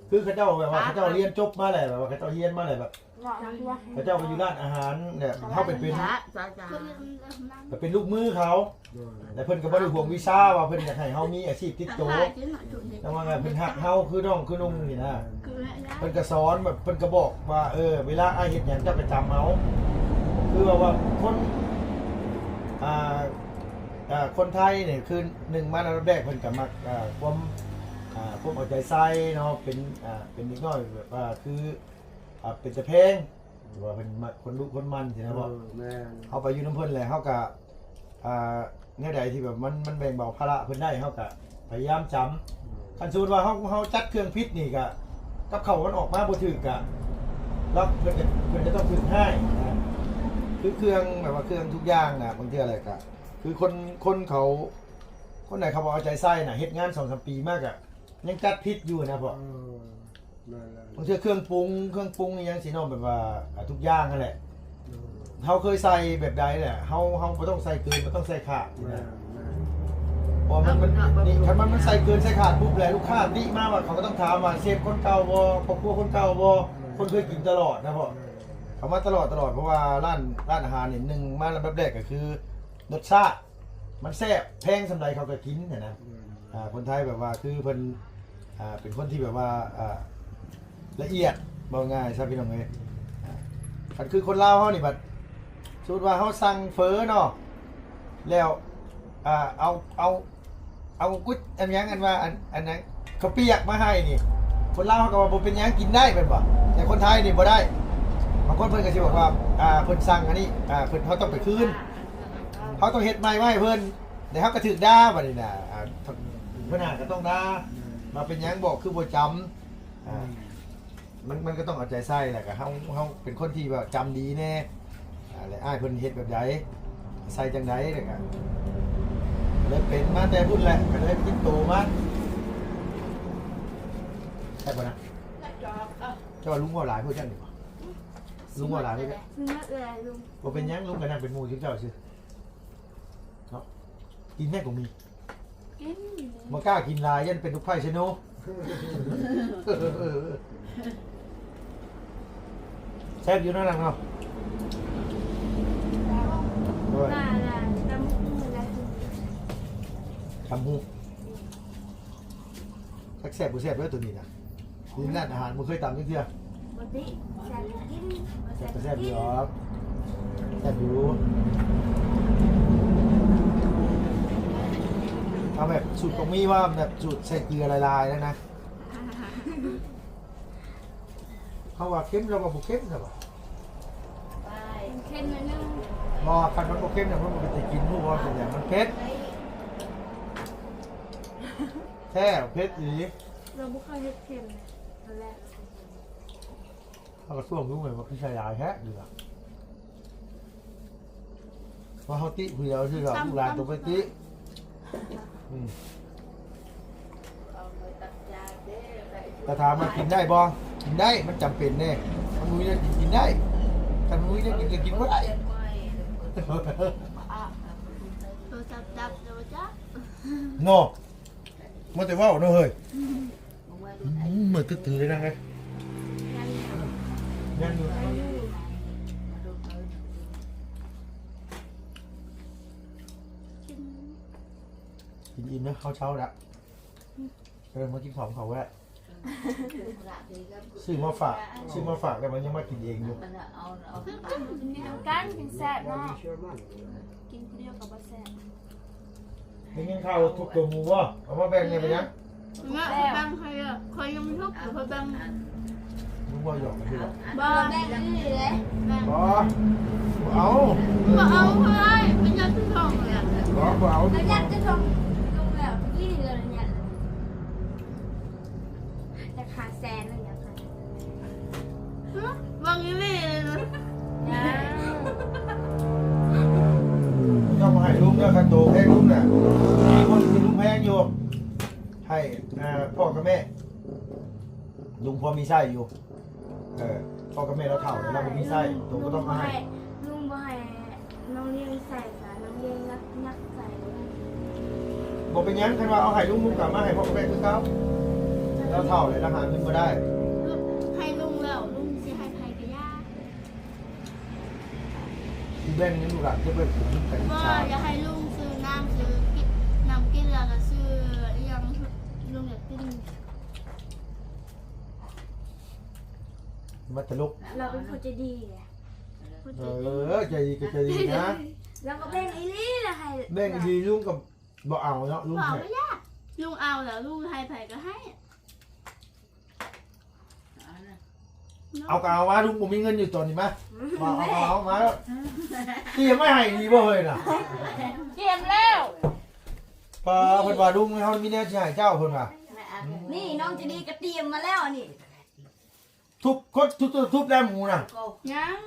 ຄືເຂົາເຈົ້າແບບວ່າ ເຂົາເຈົ້າຮຽນຈົບມາແລ້ວ ແບບວ່າເຂົາເຈົ້າຮຽນມາແລ້ວ ແບບ ເຂົາເຈົ້າໄປຢູ່ຮ້ານອາຫານແບບ ເຮົາໄປເປັນ ໄປເປັນລູກມືເຂົາ ແລະເພິ່ນກໍບໍ່ໄດ້ຫວງວິຊາວ່າເພິ່ນຢາກໃຫ້ເຮົາມີອາຊີບຕິດໂຕ ແຕ່ວ່າເພິ່ນຮັກເຮົາຄືນ້ອງຄືນຸ່ງນີ້ນະ. ເພິ່ນກໍສອນແບບ ເພິ່ນກໍບອກວ່າ ເອີ ເວລາອ້າຍເຮັດຫຍັງເຈົ້າໄປຈຳເອົາ ຄືວ່າ ວ່າຄົນ ອ່າ ອ່າ ຄົນໄທນີ້ຄືໜຶ່ງມາອັນດັບແລກເພິ່ນກໍມັກ ອ່າ ຄວາມ ອ່າ ຄວາມເອົາໃຈໃສ່ເນາະ ເປັນ ອ່າ ເປັນເດັກນ້ອຍແບບວ່າຄື ອ່າ ເປັນຕາແພງ ຫຼືວ່າເພິ່ນມັກຄົນດຸຄົນໝັ່ນຊີ້ນະ. ເອີ ເພາະ ແມ່ນ ເຮົາໄປຢູ່ນຳເພິ່ນແຫຼະ ເຮົາກໍ ອ່າ ແນວໃດທີ່ແບບມັນ ມັນແບ່ງເບົາພາລະເພິ່ນໄດ້ ເຮົາກໍພະຍາຍາມຈຳ. ເອີ ຄັນສົມມຸດວ່າເຮົາ ເຮົາຈັດເຄື່ອງຜິດນີ້ກໍ ກັບເຂົ້າມັນອອກມາບໍ່ຖືກກໍ ລະເພິ່ນກໍ ເພິ່ນຈະຕ້ອງຖືກຮ້າຍນະ. ຄືເຄື່ອງແບບວ່າເຄື່ອງທຸກຢ່າງນະ ບາງເທື່ອແຫຼະກໍ ຄືຄົນ ຄົນເຂົາ ຄົນໃດເຂົາບໍ່ເອົາໃຈໃສ່ນະ ເຮັດງານສອງສາມປີມາກະຍັງຈັດຜິດຢູ່ນະພໍ່. ເອີ ແມ່ນແລ້ວ ບາງເທື່ອເຄື່ອງປຸງ ເຄື່ອງປຸງອີ່ຫຍັງຊີ້ເນາະ ແບບວ່າ ອ່າ ທຸກຢ່າງຫັ້ນແຫຼະ ເອີ ເຮົາເຄີຍໃສ່ແບບໃດແຫຼະ ເຮົາ ເຮົາບໍ່ຕ້ອງໃສ່ເກີນ ບໍ່ຕ້ອງໃສ່ຂາດຊີ້ນະ. ແມ່ນໆ ເພາະວ່າມັນ ມັນ ເອົາ ນີ້ ຄັນມັນ ມັນໃສ່ເກີນໃສ່ຂາດປຸບແຫຼະ ລູກຄ້າຕິມາວ່າ ເຂົາກໍຕ້ອງຖາມວ່າເຊຟຄົນເກົ່າບໍ່ ພໍ່ຄົວຄົນເກົ່າບໍ່ ແມ່ນ ຄົນເຄີຍກິນຕະຫຼອດນະພໍ່. ແມ່ນໆ ເຂົາມາຕະຫຼອດ ຕະຫຼອດ ເພາະວ່າຮ້ານ ຮ້ານອາຫານນີ້ ໜຶ່ງມາລຳດັບແລກກໍຄືລົດຊາດ ມັນແຊບ ແພງສ່ຳໃດເຂົາກໍກິນຫັ້ນນະ. ອືມ ອ່າ ຄົນໄທແບບວ່າຄືເພິ່ນ ອ່າ ເປັນຄົນທີ່ແບບວ່າ ອ່າ ລະອຽດ ເວົ້າງ່າຍຊະພີ່ນ້ອງເອີຍ. ອ່າ ຄັນຄືຄົນລາວເຮົານີ້ບັດ ສົມມຸດວ່າເຮົາສັ່ງເຝີເນາະ ແລ້ວ ອ່າ ເອົາ ເອົາ ເອົາກຸດ ອັນຫຍັງ ອັນວ່າ ອັນ ອັນນັ້ນ ເຂົ້າປຽກມາໃຫ້ນີ້ ຄົນລາວເຮົາກໍວ່າບໍ່ເປັນຫຍັງ ກິນໄດ້ແມ່ນບໍ່? ແຕ່ຄົນໄທນີ້ບໍ່ໄດ້. ບາງຄົນເພິ່ນກໍຊິບອກວ່າ ອ່າ ເພິ່ນສັ່ງອັນນີ້ ອ່າ ເພິ່ນ ເຮົາຕ້ອງໄປຄືນ ເຮົາຕ້ອງເຮັດໃໝ່ມາໃຫ້ເພິ່ນ ແລ້ວເຮົາກໍຖືກດ່າບັດນີ້ນະ. ອ່າ ຫົວໜ້າກໍຕ້ອງດ່າ ວ່າເປັນຫຍັງບໍ່ ຄືບໍ່ຈຳ ອ່າ ມັນ ມັນກໍຕ້ອງເອົາໃຈໃສ່ ແລ້ວກໍເຮົາ ເຮົາເປັນຄົນທີ່ວ່າຈຳດີແດ່ ອ່າ ແລະ ອ້າຍເພິ່ນເຮັດແບບໃດ ໃສ່ຈັ່ງໃດ ແລ້ວກໍເລີຍເປັນມາແຕ່ພຸ້ນແຫຼະ ກໍເລີຍຕິດໂຕມາ. ແຊບບໍ່ນະ? ເຈົ້າວ່າລຸງເວົ້າຫຼາຍໂພດຈັ່ງນີ້ບໍ່? ລຸງເວົ້າຫຼາຍໂພດຈັ່ງ? ບໍ່ເປັນຫຍັງ ລຸງກໍນັ່ງເປັນໝູ່ຈຸເຈົ້າຊື່ເນາະ. ກິນແດ່ກໍມີ ກິນ ບໍ່ກ້າກິນຫຼາຍ ຢ້ານເປັນລູກໄຟຊະໂນ. ແຊບຢູ່ເນາະ ນັ່ງເນາະ. ໂອ້ຍ ຕຳຫຸ່ງ ຕຳຫຸ່ງ ຈັກແຊບບໍ່ແຊບເດີໂຕນີ້ນະ. ຢູ່ຮ້ານອາຫານບໍ່ເຄີຍຕຳຈັກເທື່ອ. ບໍ່ຕິ ແຊບກໍກິນ ບໍ່ແຊບກໍກິນ ແຊບຢູ່ດອກ ແຊບຢູ່. ເອົາແບບສູດຂອງມີວ່າ ແບບສູດໃສ່ເກືອຫຼາຍໆ ແລ້ວນະ. ເຮົາວ່າເຄັມ ລາວວ່າບໍ່ເຄັມ ຊະບໍ່? ເຄັມໜ້ອຍໜຶ່ງ. ບໍ່ ຄັນມັນບໍ່ເຄັມນະ ມັນບໍ່ເປັນຕາກິນ ຮູ້ບໍ່ເປັນຫຍັງ? ມັນເຜັດ ແທ້ ເຜັດອີ່ຫຼີ. ລາວບໍ່ເຄີຍເຮັດເຄັມ ອັນແລກ ເຮົາກໍຊ່ວງຢູ່ແມ່ນວ່າຄືໃສ່ຫຼາຍແທ້ຢູ່ລະ. ວ່າເຮົາຕິຜູ້ດຽວຊື່ລະ ລູກຫຼານຕ້ອງໄປຕິ. ອືມ ແຕ່ຖາມວ່າກິນໄດ້ບໍ່? ກິນໄດ້ ມັນຈຳເປັນເດ້. ຄັນບໍ່ມີແນວກິນ ກິນໄດ້. ຄັນບໍ່ມີແນວກິນກໍກິນບໍ່ໄດ້. ໂທລະສັບດັບແລ້ວບໍ່ຈັກ ເນາະ. ມັວແຕ່ເວົ້າເນາະເຮີ້ຍ. ອືມ ເມື່ອຍຕຶດຖືເລີຍນາງເອີຍ. ຍັງຢູ່ ຍັງຢູ່ ກິນອີ່ມເດີ ເຮົາເຊົ້າແລ້ວ. ເອີ ມາກິນຂອງເຂົາແລ້ວ. ຊື້ມາຝາກ ຊື້ມາຝາກແລ້ວມັນຍັງມາກິນເອງຢູ່. ກິນນຳກັນ ກິນແຊບເນາະ. ກິນຜູ້ດຽວກໍບໍ່ແຊບ. ໄດ້ຍິນຂ່າວທຸບຕົວໝູບໍ່? ເອົາມາແບ່ງແດ່ໄປຍັງ? ແລ້ວ ແບ່ງໃຫ້ເດີ. ຂ້ອຍຍັງບໍ່ທຸບ ຂ້ອຍແບ່ງ. ມຶງເວົ້າຫຍອກກັນຄືວ່າ ບໍ່ ແບ່ງອີ່ຫຼີເດ້. ບໍ່ ບໍ່ເອົາ ບໍ່ເອົາ ເພິ່ນໃຫ້ ເພິ່ນຍັດໃສ່ຖົງແລ້ວ. ບໍ່ ບໍ່ເອົາ ເພິ່ນຍັດໃສ່ຖົງລົງແລ້ວ. ນີ້ລະຍັດ ຈະຂາຍແສນໜຶ່ງ ຫຍັງ ຫຶ ເບິ່ງອີ່ຫຼີເລີຍນະ. ເຈົ້າບໍ່ໃຫ້ລຸງເດີ ຄັນໂຕແພງລຸງນະ ມີຄົນທີ່ລຸງແພງຢູ່ ໃຫ້ ເອີ ພໍ່ກັບແມ່ ລຸງພໍມີໃຊ້ຢູ່. ເອີ ພໍ່ກັບແມ່ລາວເຖົ້າແລ້ວ ລາວບໍ່ມີໃຊ້ ໂຕກໍຕ້ອງມາໃຫ້. ລຸງບໍ່ໃຫ້ ນ້ອງລຽງໃສ່ ນ້ອງລຽງຍັກໃສ່. ບໍ່ເປັນຫຍັງ ຄັນວ່າເອົາໃຫ້ລຸງ ລຸງກໍເອົາມາໃຫ້ພໍ່ກັບແມ່ຄືເກົ່າ. ລາວເຖົ້າແລ້ວ ລາວຫາເງິນບໍ່ໄດ້. ໃຫ້ລຸງແລ້ວ ລຸງຊິໃຫ້ໃຜກໍຢ່າ. ຊິແບ່ງໃຫ້ລູກຫຼານ ຈະໄປ ບໍ່ ຢ່າໃຫ້ລຸງຊື້ນ້ຳ ຊື້ກິນ ນ້ຳກິນ ແລ້ວກໍຊື້ອີ່ຫຍັງ ລຸງຢາກກິນ. ມາຕະຫຼົກ. ລາວເປັນຄົນໃຈດີ. ເອີ ໃຈດີກໍໃຈດີນະ. ລາວກໍແບ່ງອີ່ຫຼີລະ ໃຫ້ ແບ່ງອີ່ຫຼີ ລຸງກໍບໍ່ເອົາເນາະ ລຸງ ບໍ່ເອົາ ໃຫ້ ບໍ່ຢາກ. ລຸງເອົາແລ້ວ ລຸງໃຫ້ໃຜກໍໃຫ້. ເອົາກໍເອົາມາ ລຸງບໍ່ມີເງິນຢູ່ຕອນນີ້ ມາ ມາ ເອົາ ເອົາມາ ຕຽມໄວ້ໃຫ້ດີບໍ່ເຮີ້ຍນະ? ຕຽມແລ້ວ. ປ້າ ເພິ່ນວ່າລຸງເຮົາມີແນວຊິໃຫ້ເຈົ້າ ເພິ່ນວ່າ. ນີ້ນ້ອງໃຈດີກໍຕຽມມາແລ້ວອັນນີ້. ທຸບ ຄົນທຸບ ທຸບ ທຸບແລ້ວໝູນະ. ຍັງ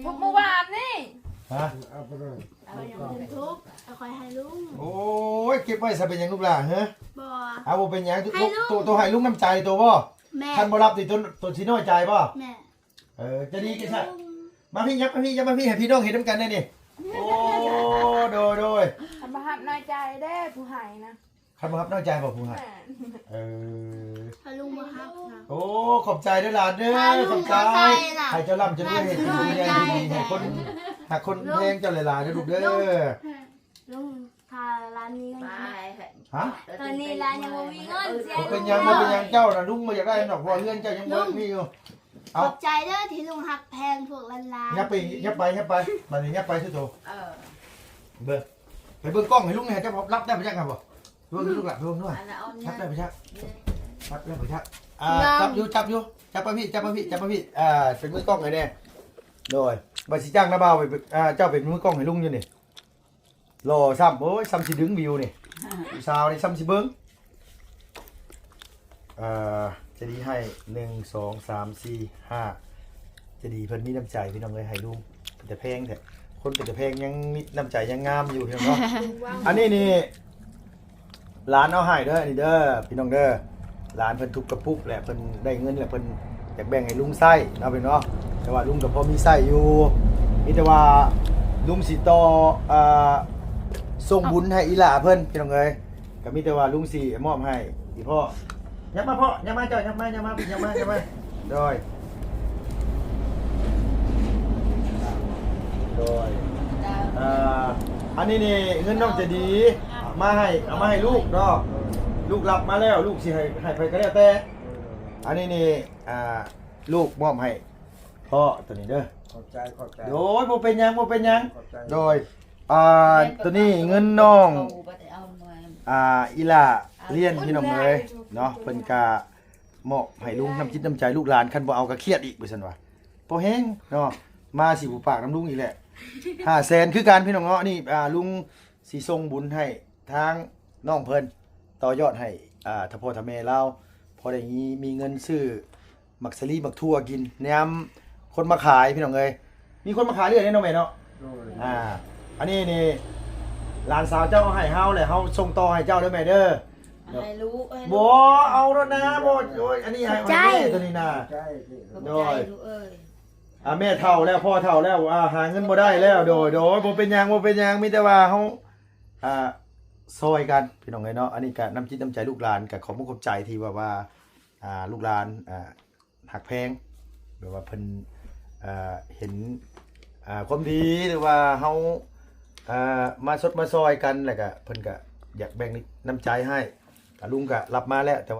ທຸບມື້ວານນີ້. ຮະ? ຂ້ອຍຍັງບໍ່ທັນທຸບ ແຕ່ຂ້ອຍໃຫ້ລຸງ. ໂອ້ຍ ເກັບໄວ້ຊະ ເປັນຫຍັງລູກຫຼ້າ ເຮີ? ບໍ່ ເອົາ ບໍ່ເປັນຫຍັງ. ໃຫ້ລຸງ ໂຕ ໂຕໃຫ້ລຸງນຳໃຈໂຕບໍ່? ແມ່ນ. ຄັນບໍ່ຮັບນີ້ ໂຕ ໂຕຊິນ້ອຍໃຈບໍ່? ແມ່ນ. ເອີ ຈະດີກະຊະ. ມາພີ້ ຫຍັບມາພີ້ ຫຍັບມາພີ້ ໃຫ້ພີ່ນ້ອງເຫັນນຳກັນແດ່ນີ້. ໂອ້ ໂດຍ ໂດຍ. ຄັນບໍ່ຮັບນ້ອຍໃຈເດ້ ຜູ້ໃຫ້ນະ. ຄັນບໍ່ຮັບນ້ອຍໃຈບໍ່ຜູ້ໃຫ້? ແມ່ນ. ເອີ ຖ້າລຸງບໍ່ຮັບນະ. ໂອ້ ຂອບໃຈເດີຫຼານເດີ ຂອບໃຈ. ໃຫ້ເຈົ້າລ່ຳຈະລວຍ ໃຫ້ເປັນຜູ້ໃຫຍ່ທີ່ດີ ໃຫ້ຄົນຮັກຄົນແພງເຈົ້າຫຼາຍໆເດີລູກເດີ. ລຸງ ຖ້າຫຼານມີເງິນ. ຮະ? ຕອນນີ້ຫຼານຍັງບໍ່ມີເງິນ. ບໍ່ເປັນຫຍັງ ບໍ່ເປັນຫຍັງ ເຈົ້ານະ ລຸງບໍ່ຢາກໄດ້ດອກ ເພາະວ່າເຮືອນເຈົ້າຍັງບໍ່ມີຢູ່. ເອົາ ຂອບໃຈເດີທີ່ລຸງຮັກແພງພວກຫຼານໆ. ຫຍັບໄປ ຫຍັບໄປ ຫຍັບໄປ ບາດນີ້ຫຍັບໄປຊື່ໂຕ. ເອີ ເບິ່ງ ໄປເບິ່ງກ້ອງໃຫ້ລຸງແດ່ ເຈົ້າຮັບໄດ້ບໍ່ຈັກຫັ້ນບໍ່? ເບິ່ງດູລູກຫຼານ ເບິ່ງດູ ອັນລະອອນ ຮັບໄດ້ບໍ່ຈັກ? ຮັບໄດ້ບໍ່ຈັກ? ອ່າ ງາມ ຈັບຢູ່ ຈັບຢູ່ ຈັບມາພີ້ ຈັບມາພີ້ ຈັບມາພີ້ ອ່າ ເປັນມືກ້ອງໃຫ້ແດ່. ໂດຍ ວ່າຊິຈ້າງນ້າບ່າວໄປ ອ່າ ເຈົ້າເປັນມືກ້ອງໃຫ້ລຸງຢູ່ນີ້. ຫຼໍ່ຊ້ຳ ໂອ້ຍ ຊ້ຳຊິດຶງວິວນີ້ ຜູ້ສາວນີ້ຊ້ຳຊິເບິ່ງ. ເອີ ໃຈດີໃຫ້ ໜຶ່ງ ສອງ ສາມ ສີ່ ຫ້າ ໃຈດີ ເພິ່ນມີນ້ຳໃຈພີ່ນ້ອງເອີຍ ໃຫ້ລຸງ ເປັນຕາແພງແທ້ ຄົນເປັນຕາແພງຍັງມີນ້ຳໃຈ ຍັງງາມຢູ່ພີ່ນ້ອງເນາະ. ອັນນີ້ນີ້ຫຼານເອົາໃຫ້ເດີ ອັນນີ້ເດີພີ່ນ້ອງເດີ ຫຼານເພິ່ນທຸບກະປຸກແຫຼະ ເພິ່ນໄດ້ເງິນແລ້ວ ເພິ່ນຢາກແບ່ງໃຫ້ລຸງໃຊ້ເນາະພີ່ນ້ອງເນາະ ແຕ່ວ່າລຸງກໍພໍມີໃຊ້ຢູ່ ມີແຕ່ວ່າລຸງຊິຕໍ່ ອ່າ ສົ່ງບຸນໃຫ້ອີ່ຫຼ້າເພິ່ນພີ່ນ້ອງເອີຍ. ກໍມີແຕ່ວ່າລຸງຊິມອບໃຫ້ອີ່ພໍ່. ຍັບມາພໍ່ ຍັບມາເຈົ້າ ຍັບມາ ຍັບມາ ຍັບມາ ຍັບມາ. ໂດຍ ໂດຍ ອ່າ ອັນນີ້ນີ້ເງິນນ້ອງໃຈດີ ມາໃຫ້ ເອົາມາໃຫ້ລູກເນາະ ລູກຮັບມາແລ້ວ ລູກຊິໃຫ້ ໃຫ້ໃຜກໍແລ້ວແຕ່. ອັນນີ້ນີ້ ອ່າ ລູກມອບໃຫ້ພໍ່ໂຕນີ້ເດີ. ຂອບໃຈ ຂອບໃຈ. ໂດຍ ບໍ່ເປັນຫຍັງ ບໍ່ເປັນຫຍັງ. ຂອບໃຈ. ໂດຍ ອ່າ ໂຕນີ້ເງິນນ້ອງ ອ່າ ອີ່ຫຼ້າລຽນພີ່ນ້ອງເອີຍເນາະ ເພິ່ນກະມອບໃຫ້ລຸງ ນ້ຳຈິດນ້ຳໃຈລູກຫຼານ ຄັນບໍ່ເອົາກະຄຽດອີກ ວ່າຊັ້ນວ່າ ພໍແຮງເນາະ ມາຊິບໍ່ປາກນຳລຸງອີກແຫຼະ. ຫ້າແສນຄືກັນພີ່ນ້ອງເນາະ ນີ້ ອ່າ ລຸງຊິສົ່ງບຸນໃຫ້ທາງນ້ອງເພິ່ນ ຕໍ່ຍອດໃຫ້ ອ່າ ຖ້າພໍ່ຖ້າແມ່ລາວ ພໍໄດ້ມີ ມີເງິນຊື້ ໝາກສາລີໝາກຖົ່ວກິນ ຍາມຄົນມາຂາຍພີ່ນ້ອງເອີຍ ມີຄົນມາຂາຍເລື້ອຍເດ້ເນາະແມ່ເນາະ. ໂດຍ ອ່າ ອັນນີ້ນີ້ຫຼານສາວເຈົ້າເອົາໃຫ້ເຮົາແຫຼະ ເຮົາສົ່ງຕໍ່ໃຫ້ເຈົ້າເດີແມ່ເດີ. ໃຫ້ລູກ ໃຫ້ລູກ ບໍ່ ເອົາໂລດນະ ບໍ່ ໂອ້ຍ ອັນນີ້ໃຫ້ ຂອບໃຈ ແມ່ໂຕນີ້ນະ. ຂອບໃຈ ໂດຍ ລູກເອີຍ. ອ່າ ແມ່ເຖົ້າແລ້ວ ພໍ່ເຖົ້າແລ້ວ ອ່າ ຫາເງິນບໍ່ໄດ້ແລ້ວ. ໂດຍ ໂດຍ ບໍ່ເປັນຫຍັງ ບໍ່ເປັນຫຍັງ ມີແຕ່ວ່າເຮົາ ອ່າ ຊ່ອຍກັນພີ່ນ້ອງເອີຍເນາະ. ອັນນີ້ກະນ້ຳຈິດນ້ຳໃຈລູກຫຼານ ກະຂອບມຸກຂອບໃຈທີ່ແບບວ່າ ອ່າ ລູກຫຼານ ອ່າ ຮັກແພງ ແບບວ່າເພິ່ນ ເອີ ເຫັນ ອ່າ ຄວາມດີ ຫຼືວ່າເຮົາ ອ່າ ມາຊົດມາຊ່ອຍກັນ ແລ້ວກະເພິ່ນກະຢາກແບ່ງນ້ຳໃຈໃຫ້ ກະລຸງກະຮັບມາແລ້ວ ແຕ່ວ່າ